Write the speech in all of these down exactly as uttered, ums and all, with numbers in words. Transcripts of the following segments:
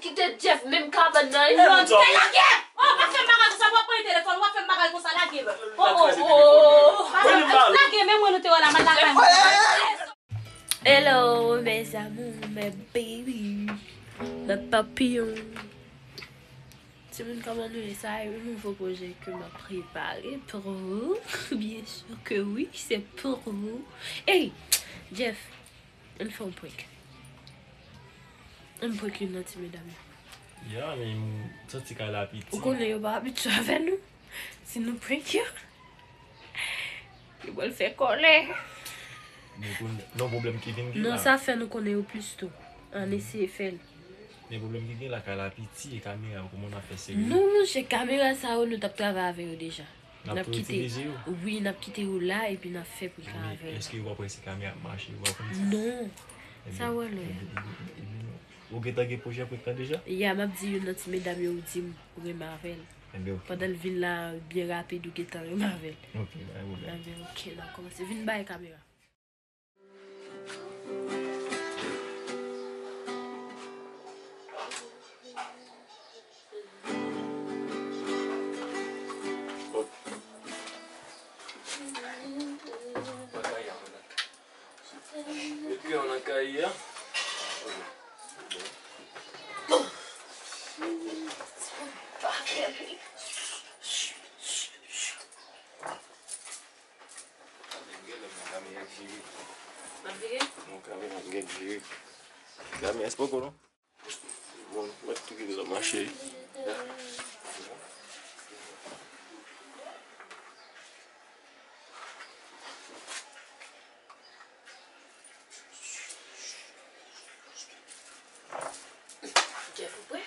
Kite Jeff menm kabann nan. Lage! Oh, pa fè m bagay konsa, w ap pran telefòn, w ap fè m bagay konsa, lage. Oh, oh, oh. Lage, men mwen nou te wè la, m al lakay mwen. Hello, mes amours, mes baby, mes papillons. Timoun, kòman nou ye? Sa e yon nouvo pwojè ke m ap prepare pour vous. Bien sûr que oui, c'est pour vous. Hey, Jeff, ann fè yon prank. Ann prank youn nan ti medam yo. Ya, men m santi kay la piti. Ou konnen yo pa abitye avè nou. Si nou prank yo, yo pral fè kòlè. Men pou non pwoblèm ki vin gen la. Non, sa fè nou konnen yo plis tou. Ann eseye fè l. Men pwoblèm ki gen la, kay la piti e kamera yo, kòman n ap fè sere? Non, monchè, kamera sa yo, nou t ap travay avè yo deja. N ap tou itilize yo? Wi, n ap kite yo la epi n ap fè prank la avè yo. Men èske yo p ap wè si kamera ap mache, yo p ap konn sa? Non. Sa wè lè. Ebyen, ebyen, ebyen, ou gentan gen pwojè prank la deja? Ya, m ap di youn nan ti medam yo ou di m ou renmen avè l. Ebyen, ok. Pandan l vin la byen rapid, ou gentan renmen avè l. Ok, pa gen pwoblèm. Ebyen, ok, n ap kòmanse. Vin bay kamera. Met kè w nan kay a. Kamera ap vire. L ap vire? Non, kamera ap vire. Kamera, se poko, non? Bon, mèt tou kite sa mache. Jeff, ou prè?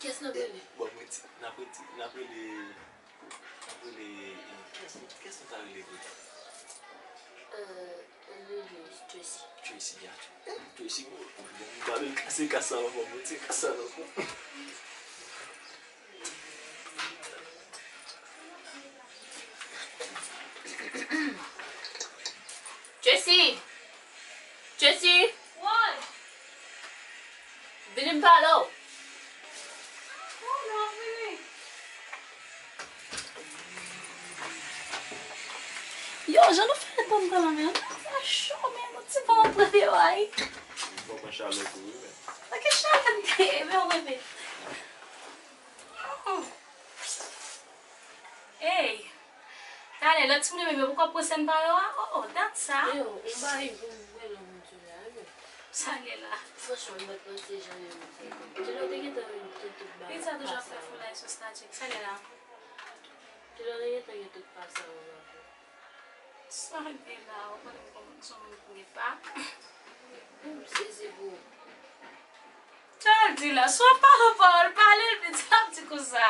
Kiyès n ap rele? Bon, mwen ti, n ap rele, n ap rele, n ap rele, eh, kiyès, kiyès nou ta rele vre? Euh, ann rele Tracy. Tracy, ya. Tracy, bon, bon, m pa vle l kase kas sa ankò, bon, se kas sa ankò. Tracy! Tracy! Woy! Vini m pale w. Yo, jan nou fè ret ban m pale, men sa cho, men nou ti bon antre deyò a wi. Bon, mwen chalè tou wi, men. Sa ki chalè m te ye, men w bebe. Oh. Ey! Talè, lòt timoun yo menm yo poko pran sèn pa yo a? Oh, oh, dat sa! Yo, ou bay pou m wè nan moun yo la, men. Sa gen la? Franchman, m pa t panse jan yo te. Kilè w te gentan wè tout, tout bagay. Pizza toujou ap fè foulay sou statut. Sa gen la? Kilè w te gentan gen tout pa sa yo la? Sa gen la, ou konnen m kòm, m se yon moun ki gen pa. M sezi pou ou. Sa l di la, si w ap pale yon pawòl, pale l vit, sa l ap di konsa.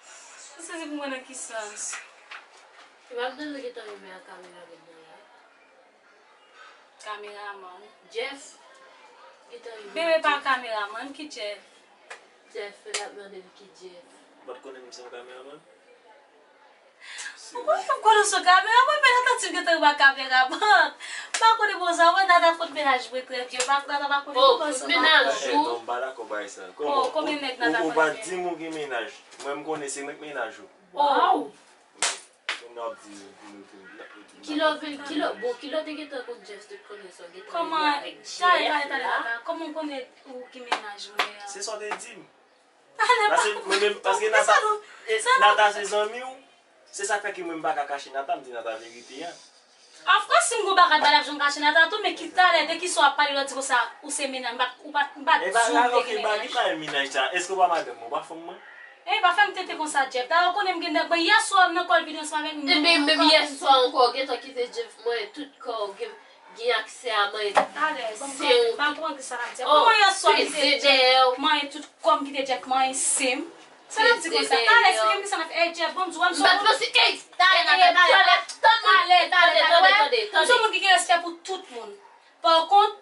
Ou sezi pou mwen nan ki sans? Epa m tande w gentan renmen ak kameramann nan la. Kameramann. Jeff gentan renmen ak Jeff. Bebe pa kameramann, ki Jeff? Jeff, l ap mande m ki Jeff. Ou pa t konnen m se yon kameramann? Ou konnen m konnen w se yon kameramann, men Nata di m gentan renmen ak kameramann. M pa konnen bon sa, mwen Nata fout mennaj mwen trè byen. Nata pa konnen bon sa. Oh, fout mennaj ou? Eh, eh, non, m pa dakò bagay sa. Kòman? Oh, konbyen nèg Nata konn gen? Ou pa di m ou gen mennaj. Mwen m konnen se mwen k mennaj ou. Waw! Kòm n ap di, pou nou tou, n ap retounen. Kilè w vin, kilè, bon, kilè w te gentan konn Jeff tout konnen sa w gentan renmen avèk Jeff la? Kòman, talè, talè, talè, Nata, kòman w konnen ou gen mennaj mwen an? Se sa w te di m. Talè, paske mwen menm, paske Nata, e, Nata se zanmi w. Se sa k fè ke mwen m pa ka kache Nata, m di Nata verite a. Of course, si m gon bagay, m pa t ap janm kache Nata tou, men ki talè, de kisa w ap pale, lè w di konsa, ou se mennaj, m pa t, ou pa t, m pa t di w te gen mennaj. E pa, ok, ba, ki bagay mennaj sa? Èske w pa madanm mwen, ou pa fanm mwen? E pa fè m tete konsa, Jeff. Dayè, ou konnen m gen nèg mwen, yè swa m nan call video ansanm avèk nou. Ebyen, menm yè swa ankò, w gentan kite Jeff, mwen, tout kò, w gen, gen aksè a mwen. Talè, ban m pran, ban m pran kisa l ap di. Kòman yè swa m kite Jeff, mwen, tout kò m kite Jeff, mwen, se m. Sa l ap di konsa? Talè, eksplike m kisa n ap fè. Ey, Jeff, ban m di w, m se yon moun. M pa t panse, ey, talè, talè, talè, talè, talè, talè, talè, talè, talè, m se yon moun ki gen respè pou tout moun. Pa kont,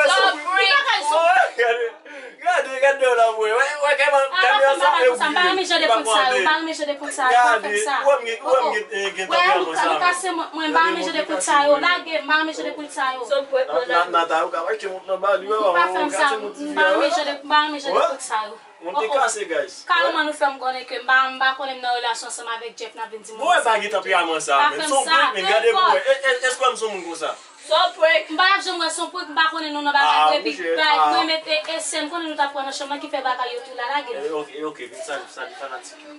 wè sou. Gade, gade, gade la, wè. Wè, wè, kèman, kèman sa, e oblije. M pa renmen jan de prank sa yo, m pa renmen jan de prank sa yo, pa fè sa. Ou wè m gen, ou wè m gen, gen tanperaman sa. Ou kase mwen, mwen, m pa renmen jan de prank sa yo. Lage, m pa renmen jan de prank sa yo. Nata, ou ka achte mont nan ba li, wè. Ou pa fè m sa, m pa renmen jan de, m pa renmen jan de prank sa yo. Mwen te kase, guys. Kareman nou fè m konnen ke m pa, m pa konnen m nan relasyon ansanm avèk Jeff, n ap vin di m. Bon, wè, pa gen tanperaman sa, men. Son prank, men gade pou wè. E, e, èske m son moun konsa? Son prank. M pa janm wè son prank, m pa konnen nou nan bagay yo, epi mwen mete e sè m konnen nou t ap pran nan chanm nan ki fè bagay yo tou la, lage m. Ok, ok, vin sali, sali fanatik yo.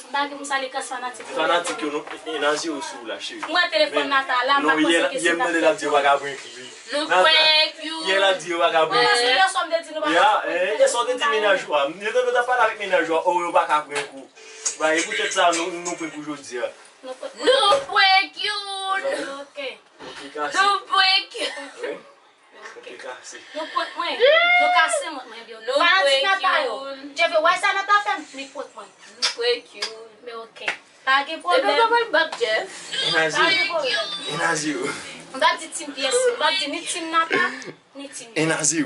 M pa gen pou m sali klas fanatik yo. Fanatik yo, nou, e, e, nan zye yo sou la, cheri. Mwen telefòn Nata la, m pa konnen kesyon. Yè m tande l ap di yo pa ka prank li. Nou prank you. Yè la di yo pa ka prank. Mwen, èske yè swa m te di nou pa ka prank? Ya, eh, yè swa w te di menaj ou a. M te tande w t ap pale avèk menaj ou a. Oh, yo pa ka prank ou. Ba, e poutèt sa, nou, nou prank ou jodi a. Nou prank you. Ok. Ok, kase. Nou prank you. Wi. Ok, kase. Nou prank mwen. Nou kase mwen, mwen, byo. Fanatik Nata yo. Jeff, wè sa Nata fè m, li prank mwen. Nou prank you. Men ok. Pa gen pwoblèm. Epi w pa pral bat Jeff. Enazi. Pa gen pwoblèm. Enazi. M p ap di team P S, m p ap di ni team Nata, ni team. Enazi.